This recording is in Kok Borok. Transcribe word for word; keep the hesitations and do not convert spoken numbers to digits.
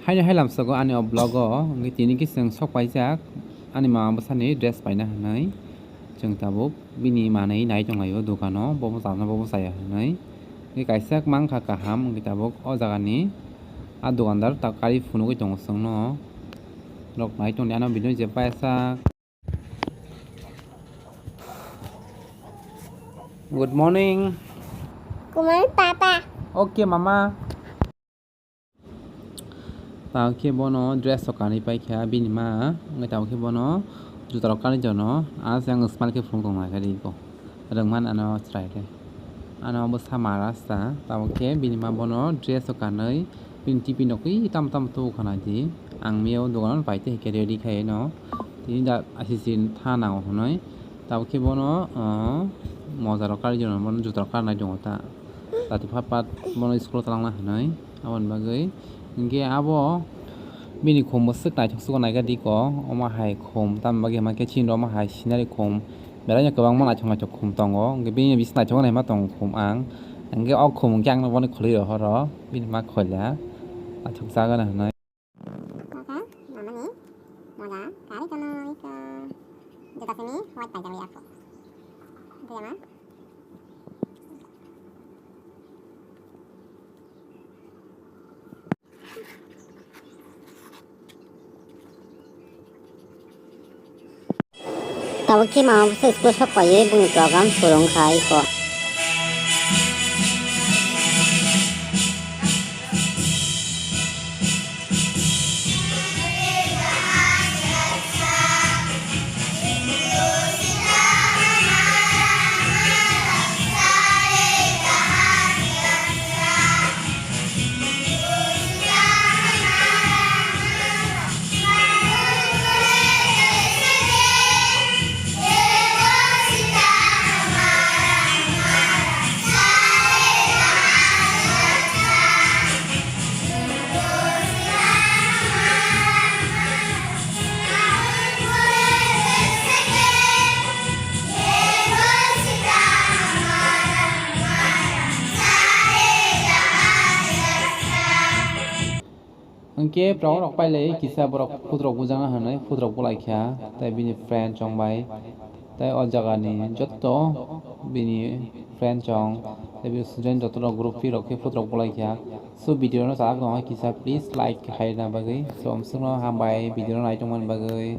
Haino hai lamsogo ani o vlog o, hwnkhe tini khe chwng sok paijak ani mama bwsani dress paina hwnwi. Chwng tabuk bini manwi nai tonglaio dukano, bo bwsano bo bwsaya hwnwi. Hwnkhe kaisa mankha kaham, hwnkhe tabuk o jagani a dukandar ta kari phunugwi tongo chwngno. Rok nai tongdi ano video je paijak. Good morning. Good morning, Papa. Okay, Mama. Tamo khe bono dress rok kanwi paikha bini ma, wngwi tamo khe bono juta rok kanwi jono, ah, se ang smile khe phunuk tongma khe ri ko, rwngmani ano chwrai khe. Ano bwsa ma rasta, tamo khe bini ma bono dress rok kanwi, bini tiffin rok twi tamo tamo tubu khana di, ang miyao dogano pai tei hwnkhe ready khai no, tini da asisi tha nango hwnwi, tamo khe bono, ah, moja rok kanwi jono, bono juta rok kanwi tongo ta. Tati phat phat bono school o twlangna hwnwi aboni bagwi. Hinkhe abo bini khum bo swk naithok swk naikha diko, omo hai khum tamni bagwi hwnba khe chini oro omo hai scenery khum belaino kwbangma naithok naithok khum tongo. Hinkhe bini bisingo naithok naima tongo khum ang. Hinkhe o khum hinkhe ang bono khwlwi rohoro, bini ma khoila naithok jagana hwnwi. Kaka, mamani mola kari kono iko. Juta simi white paijak ya ko. Itu ya, Ma? Tabuk khe mama bwsa school sok paiwi bini program swrwng kha iko. Hwnkhe borok rok pailai kisa borok photo rok bujana hwnwi photo rok bulaikha tei bini friend chong bai tei o jagani jotto bini friend chong tei bini student joto rok group rok khe photo rok bulaikha. So video no chajak tongo kisa please like khaina bagwi. So amsukno hambai video no naitongmani bagwi.